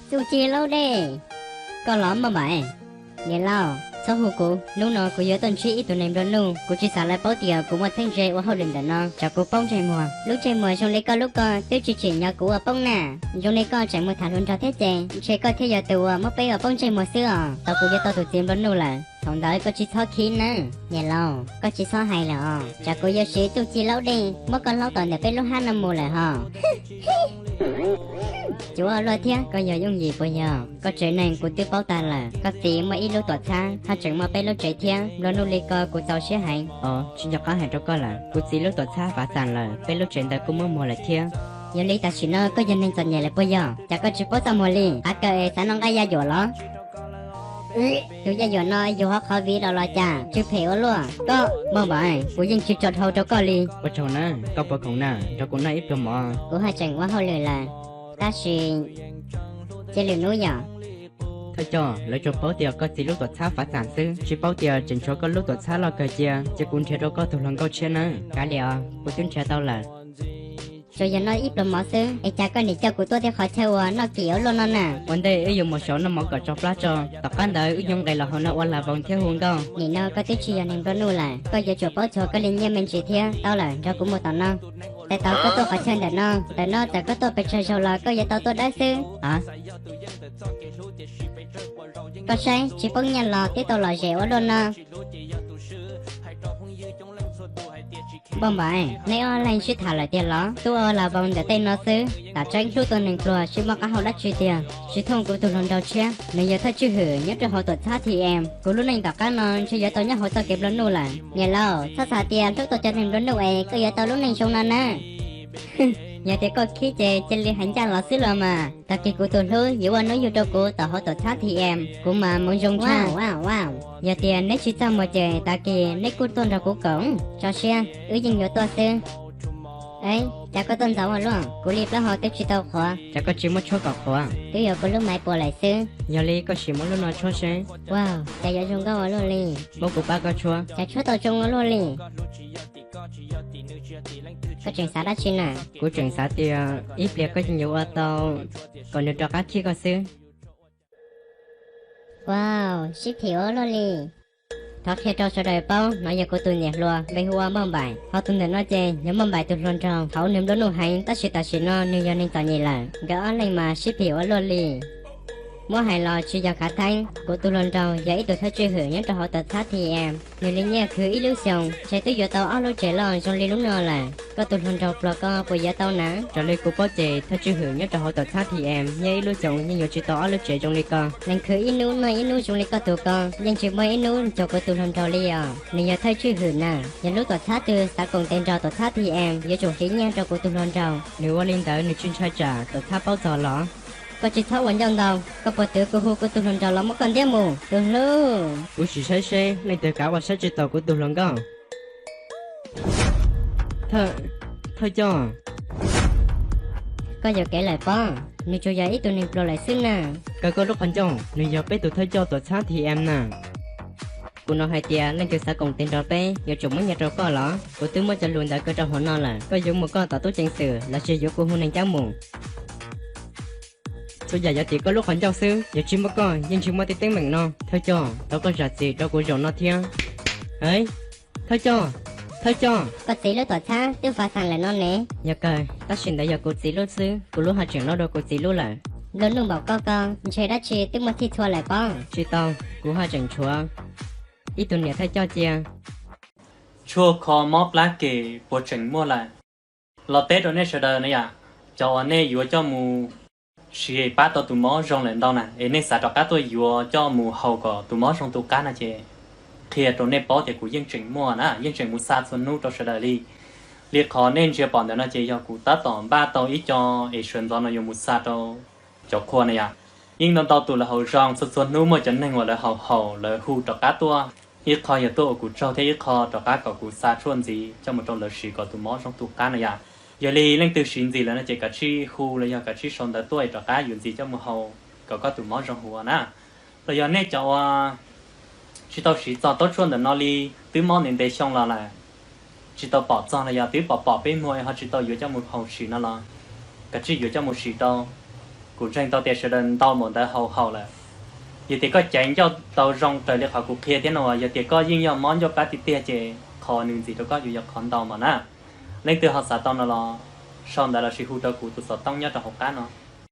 Txuj ci laub dej. Koj los Maj Npaim? Niam laus, txhob hu kuv, hnub no kuv yuav tuaj ntsib ib tug neeg nplua nuj, kuv tsis xav lawv paub tias kuv muaj txheeb ze ua hauj lwm ntawm no, tsam kuv poob ntsej muag. Lub ntsej muag zoo li koj lub ko twb tsis tsim nyog kuv ua poob na. Zoo li koj tseem mus tham hluas nraug thiab ces ntshe koj thiaj yog tus uas muab peb ua poob ntsej muag xwb os. Tau kuv yuav tau tus txiv nplua nuj lawm, thaum ntawd koj tsis txhob khib nawb. Niam laus, koj tsis txhob hais lawm os, tsam kuv yuav siv txuj ci laub dej muab koj hlaub tom ntawm peb lub hab no mus lawm hos. Cuav ua luaj thiab, koj yog yooj yim puas yog? Koj tsev neeg kuv twb paub tag lawm, koj txiv muaj ib lub tuam txhab, haj tseem muaj peb lub tsev thiab, nplua nuj li ko kuv txaus siab heev. Os, tsis nco qab hais rau koj lawm, kuv txiv lub tuam txhab fav xam lawm, peb lub tsev ntawd kuj muab muag lawm thiab. Yog li tam sim no koj yog neeg txom nyem lawm puas yog? Cas koj tsis paub txaj muag li, qav kaws es xav noj nqaij yaj yuam los? Tus yaj yuam no yus ho qhov viv los los cas, tsw phem ua luaj. Koj, Maj Npaim, kuv yeej tsis tso dhau rau koj li. Ua tsaug na, koj puas khoom na, nrog kuv noj ib pluag mov? Kuv haj tseem ua hauj lwm lawm, tab sis cia lwm hnub yom. Thawj coj, lawv tsuas paub tias koj txiv lub tuam txhab fav xam xwb, tsis paub tias tseem tshuav koj lub tuam txhab loj kawg cia, cia kuv nrhiav rau koj tus hluas nkauj tshiab nawb. Kav liam, kuv twb nrhiav tau lawm. Tsuas yog noj ib pluag mov xwb es cas koj nim coj kuv tuaj tej qhov chaw uas noj kim ua luaj no na? Ua ntej wb yuav mus saum noj mov kom tsau plab tso, tom qab ntawd wb yuav nqes los hauv no ua las voos thiab hu nkauj. Nim no koj twb tsis yog neeg nplua nuj lawm, koj yuav tsum paub txuag koj li nyiaj me ntsis thiab. Tau lawm, nrog kuv mus tom no. Tais tos koj tuaj qhov chaw ntawm no, ntawm no txawm koj tuaj pes tsawg zaug los koj yuav tau tuaj dawb xwb. A, koj saib tsis poob nyiaj los twb tau lom zem ua luaj no. Npauj Npaim, neb ob leeg sib tham lawm tiag los? Tuaj ua las voos ntawm tej no xwb, tam tseeb hlub tau neeg pluag sib muaj qab hau dab tsi tiag. Tsis thooj kuv tus hluas nraug tshiab, nws yog thawj tswj hwm nyob rau hauv tuam txhab T M. Kuv lub neej tom qab no ntshe yuav tau nyob hauv txoj kev nplua nuj lawm. Niam laus, txhob xav tias hlub tau cov neeg nplua nuj es koj yuav tau lub neej zoo no na. Yog tias koj khib ces cia li hais ncaj los xwb los mas. Tag kis kuv tus hlub yuav ua hnub yug rau kuv tom hauv tuam txhab T M, kuv mas hmoov zoo tshaj. Yog tias neb tsis txaj muag ces tag kis neb kuj tuaj nrog kuv koom. Tso siab, wb yeej yuav tuaj xwb. Cas koj tuaj ntxov ua luaj, kuv li plaub hau twb tsis tau qhuav. Cas koj tsis muab tshuab kom qhuav? Twb yuav kuv lub maiv puas lawm xwb. Yog li koj sim muab lub no tshuab seb. Wow, cas yuav zoo nkauj ua luaj li. Muab kuv pab koj tshuab. Cas tshuab tau zoo ua luaj li. Koj tseem xav dab tsi na? Kuv tseem xav tias ib pliag koj yeej yuav ua tau kom nws rov qab khib koj xwb. Wow, sib phim ua luaj li. Thov qhia rau sawv daws paub, no yog kuv tus niam hluas npe hu ua Npauj Npaim, ho tus ntawm no ces yog Npauj Npaim tus hluas nraug. Thaum ub nws nplua nuj heev tab sis tam sim no nws yog neeg txom nyem lawm, nkawd ob leeg mas sib phim ua luaj li. Muab hais los tsis yog khav theeb, kuv tus hluas nraug yog ib tug thawj tswj hwm nyob rau hauv tuam txhab T M, nws li nyiaj khwv ib lub xyoos ntshe twb yuav tau ob lub tsev loj zoo li lub no lawm. Koj tus hluas nraug pluag ko puas yuav tau na? Raws li kuv paub ces thawj tswj hwm nyob rau hauv tuam txhab T M nyiaj ib lub xyoos yeej yuav tsis tau ob lub tsev zoo li ko. Leej khwv ib hnub noj ib hnub zoo li koj tus ko yeej tsis muaj ib hnub ncuag kuv tus hluas nraug li os. Nws yog thawj tswj hwm na, yog lub tuam txhab twg xav koom tes nrog tuam txhab T M yuav tsum hliv nyiaj rau kuv tus hluas nraug. Nws ua li ntawd nws tsis ntshai tsam tuam txhab paub txog los? Koj tsis txhob ua ncauj ntau, koj puas twv kuv hu kuv tus hluas nraug los muab koj ntiab mus, tus hlub? Kuv sim saib seb leej twg kav ua saib tsis taus kuv tus hluas nkauj. Thawj coj, koj yuam kev lawm pob, nws tsuas yog ib tug neeg pluag lawm xwb na. Kaw koj lub qhov ncauj, nws yog peb tus thawj coj tuam txhab T M na. Kuv hnov hais tias leej twg xav koom tes nrog peb yuav tsum muab nyiaj rau koj los? Kuv twb muab cov lus ntawd kaw rau hauv no lawm, koj yuav mus koj tom tub ceev xwm lossis yuav kuv hu neeg cab mus? Txhua yam yuav tim koj lub qhov ncauj xwb, yog tsis muaj koj yeej tsis muaj tej teeb meem no. Thawj coj, thov koj zam txim rau kuv zaum no thiab. Thawj coj, thawj coj. Koj txiv lub tuam txhab twb fav xeem lawm no ne. Yog kawg, tab sis ntawd yog kuv txiv lub xwb, kuv lub haj tseem loj dua kuv txiv lub lawm. Nplua nuj npaum koj ko ntshe dab tsi twb muaj txhij txhua lawm pob. Tsis tau, kuv haj tseem tshuav ib tug niam thawj coj cia. Tshuaj kho mob plab kem puas tseem muaj lawm? Los teb rau nej sawv daws na yom, cov uas nej yuav coj mus siv pab tau tus mob zoo lawm ntau na, es nej xav rov qab tuaj yuav coj mus haus kom tus mob zoo tu qab no ces qhia rau nej paub tias kuv yeej tseem muaj na, yeej tseem mus xa txhua hnub rau sawv daws li. Li qhov nej ntsia pom ntawm no ces yog kuv tab tom npaj tau ib co es sawv ntxov no yuav mus xa rau cov qhua na yom. Yeej ntau ntau tus lawv haus zoo, txhua txhua hnub muaj cov neeg uas lawv haus haus lawv hu rov qab tuaj. Ib qho yog tuaj ua kuv tsaug thiab ib qho rov qab kom kuv xa tshuaj ntxiv coj mus rau lawv siv kom tus mob zoo tu qab na yom. Yog li leej twg siv ntxiv lawm no ces kav tsij hu los yog kav tsij sau ntawv tuaj es rov qab yuav ntxiv coj mus haus kom koj tus mob zoo huv na. Los yog nej cov uas tsis tau siv txog taub tshuaj ntawm no li, twb mob ntev ntev xyoo los lawm, tsis tau pom txog los yog twb pom pom peb muag es ho tsis tau yuav coj mus haus siv no los kav tsij yuav coj mus siv rau. Kuv ntseeg tau tias sawv daws ntau npaum ntawd haus haus lawm. Yog tias koj caiv ncauj tau zoo raws li qhov kuv qhia thiab no, yog tias koj yeej yog mob ncauj plab tiag tiag ces qhov nws ntxiv rau koj yuav yog qhov ntau npaum na. Leej twg ho xav tau no los sau ntawv lossis hu rau kuv tus xov tooj nyob rau hauv qab no.